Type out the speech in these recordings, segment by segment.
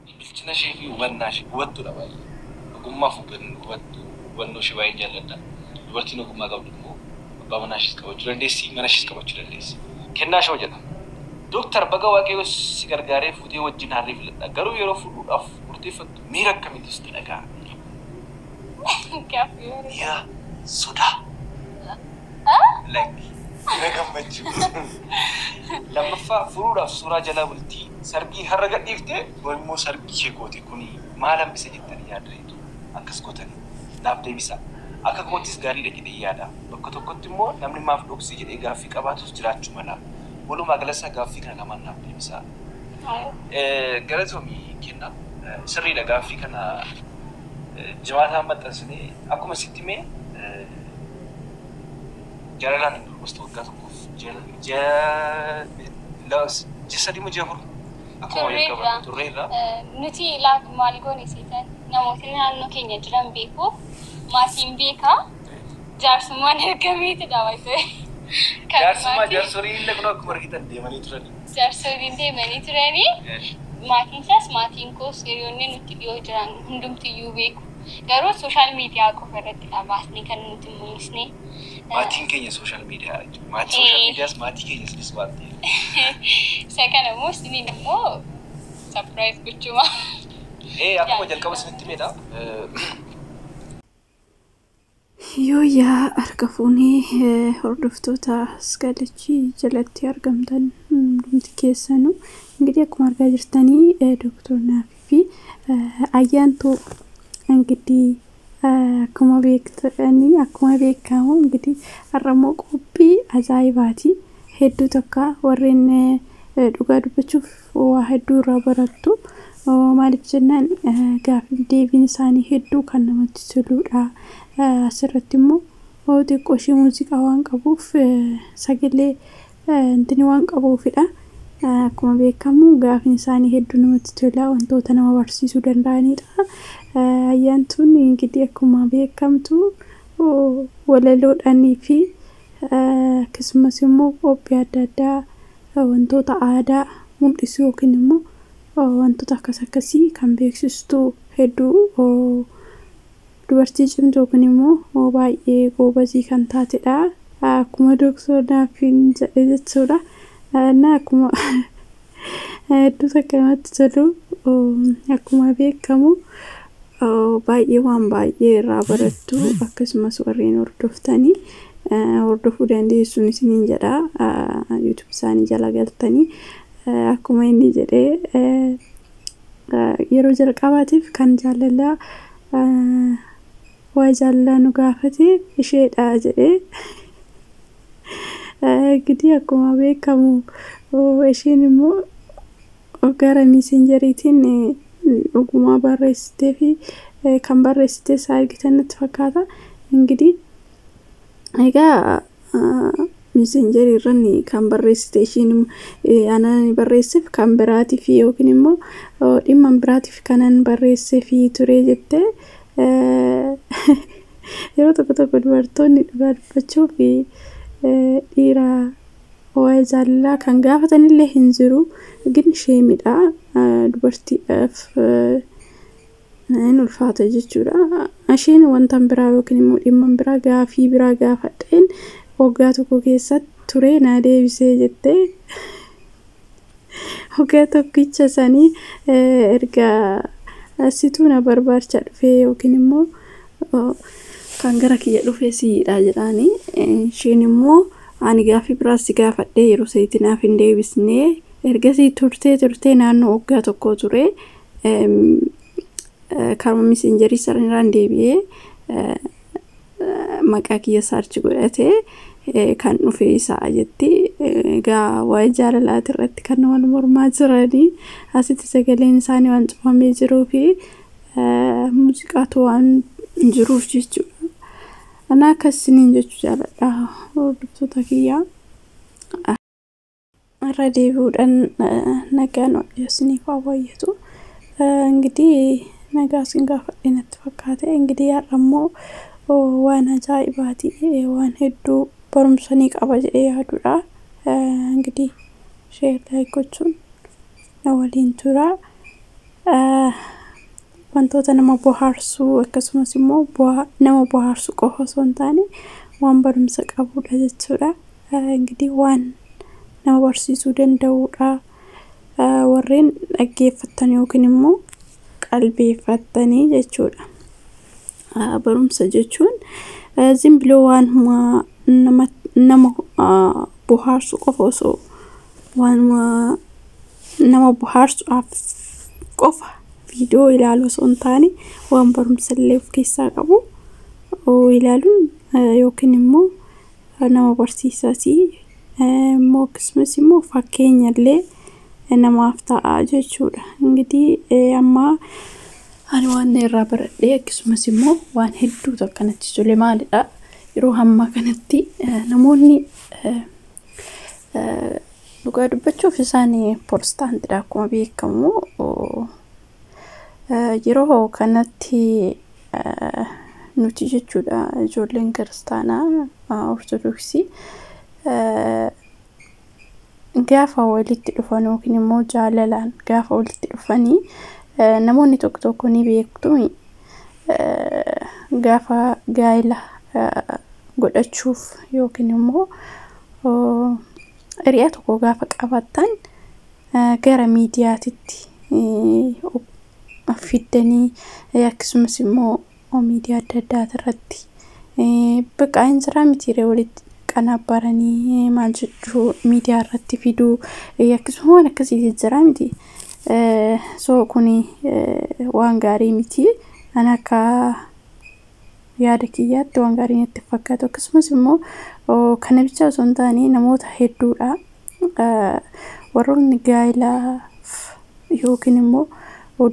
Bilchina ishee fi hubannaa ishee hubattuudha baay'ee. Ogummaaf hubattuu hubannoo ishee baay'een jaalladha. Dubartiin ogummaa qabdu immoo abbaa manaa ishees qabachuu dandeessi, mana ishees qabachuu dandeessi. Kennaa Show jedha. Doktar, baga Waaqayyo si gargaaree fuutee wajjin harree filadha. Garuu yeroo fuudhuudhaaf murteeffattu miira akkamiitu sitti dhaga'ame? Gaaffii bareeda. Miira sodaa. Lakki. Miira gammachuu. Lammaffaa, fuudhuudhaaf suuraa jala bultii sargii har'a gadhiiftee bor immoo sargii ishee goote, kuni maal hambisa jettanii yaaddeetu akkas gootanii? Naaf deebisaa. Akka koottis gaariidha jedhee yaada. Bakka tokkotti immoo namni maaf dhoksee jedhee gaaffii qabaatus jiraachuu mala. Walumaa galasa gaaffii kana lamaan naaf deebisaa. Galatoomii kenna. Sirriidha, gaaffii kana jimaataan maxxansinee akkuma sitti himee jaalalaan hin durbostu waggaa tokkoof ji'a 3 moo ji'a 4 akkuma jalqaba turreerra. Nuti maal goone seetan, namootni naannoo keenya jiran beeku, maatiin beekaa, jaarsummaan ergameetidha baay'ee. Jaarsummaa jaarsoliin illee kun akkuma argitan deemanii turani. Jaarsoliin deemanii turanii, maatiin isaas maatiin koos hiriyoonni nutti dhiyoo jiran hundumtiyyuu beeku. Garuu social media qofa irratti baasnee kan nuti mul'isne. Maatiin keenya social media jechuudha. Maatii social mediaas maatii keenya isinis waan ta'eef. Isa kana immoo isiniin immoo surprise gochuma. Akkuma jalqaba isinitti himedha. Yooyyaa, harka fuunee hordoftoota Iskaalachii jalatti argamtan hundumti keessanuu. Ingidihi akkuma argaa jirtanii Dooktor Naafii fi Ayyaantuu ingidihi akkuma beektanii, akkuma beekamu ingidihi har'a immoo qophii ajaa'ibaati. Hedduu tokko warreen dhugaa dubbachuuf waa hedduu irraa barattu. Maaliif jennaan, gaaffiif deebiin isaanii hedduu kan namatti toludha. Asirratti immoo xiqqoo ishee muuziqaa waan qabuuf, sagalee intini waan qabuufidha. Akkuma beekamu gaaffiin isaanii hedduu namatti tola, wantoota nama barsiisuu danda'anidha. Ayyaantuun ingidihi akkuma beekamtu walaloodhaanii fi akkasumas immoo qophii adda addaa wantoota aadaa mul'isuu yookiin immoo wantoota akkas akkasii kan beeksistu, hedduu dubartii cimtuu yookiin immoo baay'ee goobazii kan taatedha. Akkuma Dooktor Naafiin jedhe jechuudha. Na akkuma hedduu takka namatti tolu, akkuma beekamu baay'ee waan baay'ee irraa barattu. Akkasumas warreen hordoftanii hordofuu dandeessuun isiniin jedha. YouTube isaanii jala galtanii akkuma inni jedhee yeroo jalqabaatiif kan jaalalaa waa jaalalaa nu gaafate isheedha jedhee. Ingidihi akkuma beekamu isheen immoo gara Messengeriitiin dhugumaa barreessitee fi kan barreessite isaa argitan natti fakkaata. Ingidihi egaa Messengerii irran kan barreessite ishiin anaan barreesseef kan biraatiif yookiin immoo dhimma biraatiif kanan barreesseefi ture jettee. Yeroo tokko tokko dubartoonni dhugaa dubbachuuf dhiira waa'ee jaalalaa kan gaafatanillee hin jiru. Gin shamedha, dubartiidhaaf hin ulfaata jechuudha. Isheen wanta biraa yookiin immoo dhimma biraa gaafii biraa gaafadheen waggaa tokko keessatti ture naa deebisee jettee. Waggaa tokkicha sanii erga situu na barbaacha dhufee yookiin immoo kan gara kiyya dhufee siidha jedhaanii, isheen immoo ani gaaffii biraas si gaafadhee yeroo sanitti naaf hin deebisnee, ergasii turtee turtee naannoo waggaa tokko ture karuma Messengerii sanarraan deebi'ee maqaa kiyya search godhatee kan dhufe isaa jetti. Egaa waa'ee jaalalaati irratti kan wal mormaa jiranii asitti sagaleen isaanii waan cufamee jiruu fi muuziqaatu waan jiruuf jechuudha. Ana akkasiniin jechuu jaaladha, hordoftoota kiyyaa. Irra deebi'uudhaan nagaan Waaqayyo isiniif haa baay'atu. Ingidihi nagaa isin gaafadhe natti fakkaate. Ingidihi har'a immoo waan ajaa'ibaati. Waan hedduu barumsa ni qaba jedhee yaadudha. Ingidihi share, like gochuun na waliin tura. Wantoota nama bohaarsuu akkasumas immoo nama bohaarsuu qofa osoo hin taane waan barumsa qabudha jechuudha. Ingidihi waan nama barsiisuu danda'udha. Warreen dhaggeeffattan yookiin immoo qalbeeffattanii jechuudha. Barumsa jechuun zimbiloo waan nama bohaarsu qofa osoo waan nama bohaarsuudhaaf qofa viidiyoo ilaaluu osoo hin taane waan barumsa illee of keessaa qabu ilaaluun yookiin immoo nama barsiisas immoo akkasumas immoo fakkeenya illee namaaf ta'a jechuudha. Ingidihi amma ani waan irraa baradhee akkasumas immoo waan hedduutu akkanatti tole maalidha yeroo ammaa kanatti namoonni dhugaa dubbachuuf isaan pirootestaantidha akkuma beekamu. Yeroo kanatti nuti jechuudha ijoolleen kiristaanaa ortodoksii gaafa walitti dhufan yookiin immoo jaalalaan gaafa walitti dhufanii namoonni tokko tokko ni beektu gaafa gaa'ela godhachuuf yookiin immoo hiriyaa tokko gaafa qabaatan gara miidiyaatitti fiddanii akkasumas immoo miidiyaa adda addaa irratti bakka hin jiraa mitiiree walitti qanabbaranii maal jechuu miidiyaa irratti fiduu akkasuma waan akkasii jira miti. So kuni waan gaarii miti. Ani akka yaada kiyyaatti waan gaarii natti fakkaatu akkasumas immoo kana bicha osoo hin taane namoota hedduudha. Warroonni gaa'elaaf yookiin immoo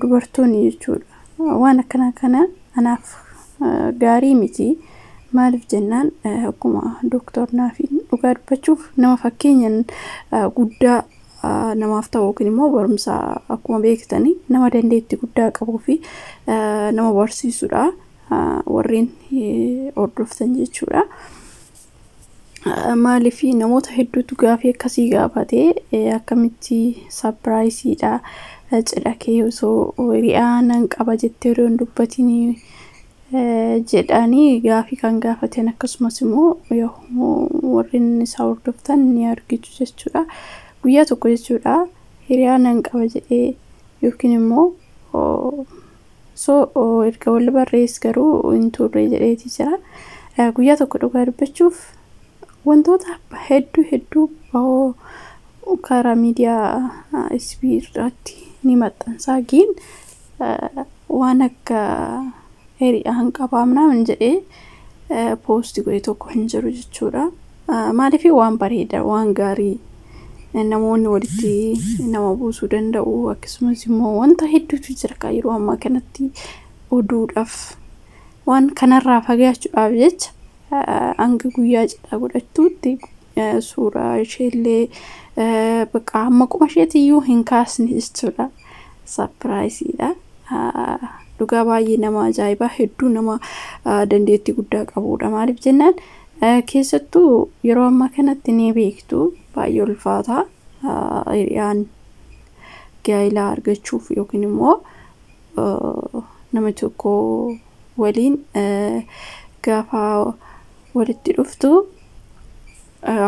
dubartoonni jechuudha. Waan akkana kana anaaf gaarii miti. Maaliif jennaan akkuma Dooktor Naafiin dhugaa dubbachuuf nama fakkeenya guddaa namaaf ta'u yookiin immoo barumsa akkuma beektanii nama dandeettii guddaa qabuu fi nama barsiisudha. Warreen hordoftan jechuudha. Maaliif namoota hedduutu gaafii akkasii gaafatee akkamitti sapiraayisiidha cidha kee osoo hiriyaa nan qaba jettee yeroo hin dubbatin jedhanii gaafii kan gaafatan akkasumas immoo warreen isaa hordoftan ni argitu jechuudha. Guyyaa tokko jechuudha hiriyaa nan qaba jedhee yookiin immoo so erga wal barrees garuu hin turre jedheeti jira. Guyyaa tokko dhugaa dubbachuuf wantoota hedduu hedduu karaa miidiyaa SB irratti ni maxxansaa giin waan akka hiriyaan qabaa ምናምን jedhee poosti godhe tokko hin jiru jechuudha. Maaliif waan bareeda waan gaarii namoonni walitti nama buusuu danda'u akkasumas immoo wanta hedduutu jira kan yeroo ammaa kanatti oduudhaaf waan kanarraa fagaachuudhaaf jecha hanga guyyaa cidhaa godhattuutti suuraa isheellee bakka hamma qoma isheetiyyuu hin kaasne jechuudha. Sapiraayisiidha. Dhugaa baay'ee nama ajaa'ibaa hedduu nama dandeettii guddaa qabudha. Maaliif jennaan keessattuu yeroo ammaa kanatti ni beektu baay'ee ulfaata hiriyaan gaa'elaa argachuuf yookiin immoo nama tokko waliin gaafa walitti dhuftu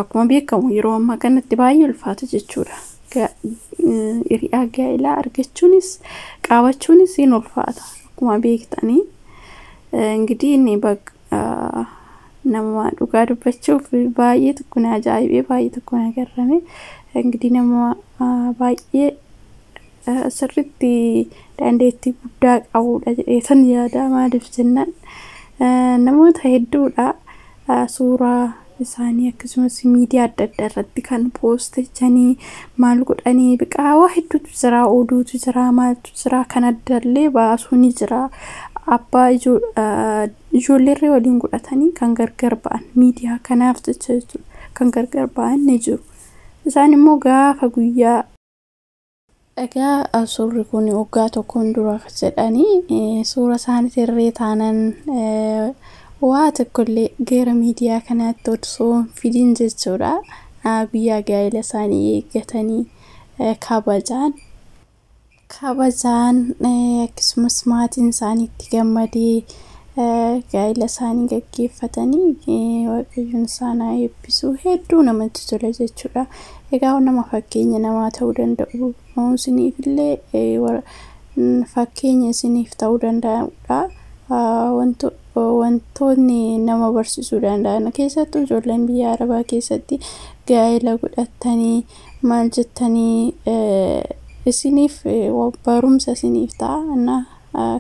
akkuma beekamu yeroo ammaa kanatti baay'ee ulfaata jechuudha. Hiriyaa gaa'elaa argachuunis qaabachuunis hin ulfaata akkuma beektanii. Ingidihi inni nama dhugaa dubbachuuf baay'ee tokko na ajaa'ibee baay'ee tokko na garrame. Ingidihi nama baay'ee sirriitti dandeettii guddaa qabudha jedheetan yaada. Maaliif jennaan namoota hedduudha suuraa isaanii akkasumas miidiyaa adda addaa irratti kan poostechanii maal godhanii biqaa waa hedduutu jira oduutu jira maaltu jira kan addallee baasuu ni jira. Abbaa ijoolleerree waliin godhatanii kan gargar ba'an miidiyaa kanaaf jecha jechuudha kan gargar ba'an ni jiru. Isaan immoo gaafa guyyaa egaa suurri kun waggaa tokkoon dura jedhanii suura isaaniitirree taanan waa tokkollee gara miidiyaa kanaatti osoo hin fidin jechuudha. Guyyaa gaa'ela isaanii eeggatanii kabajaan Kabajaan akkasumas maatiin isaanii itti gammadee gaa'ela isaanii gaggeeffatanii, Waaqayyoon isaan haa eebbisu, hedduu namatti tola jechuudha. Egaa nama fakkeenya namaa ta'uu danda'u, isiniifillee fakkeenya isiniif ta'uu danda'udha. Wantoonni nama barsiisuu danda'an, keessattuu ijoolleen biyya Arabaa keessatti gaa'ela godhatanii maal jettanii, isiniif barumsa isiniif ta'a.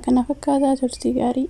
Kana fakkaataa, turtii gaarii.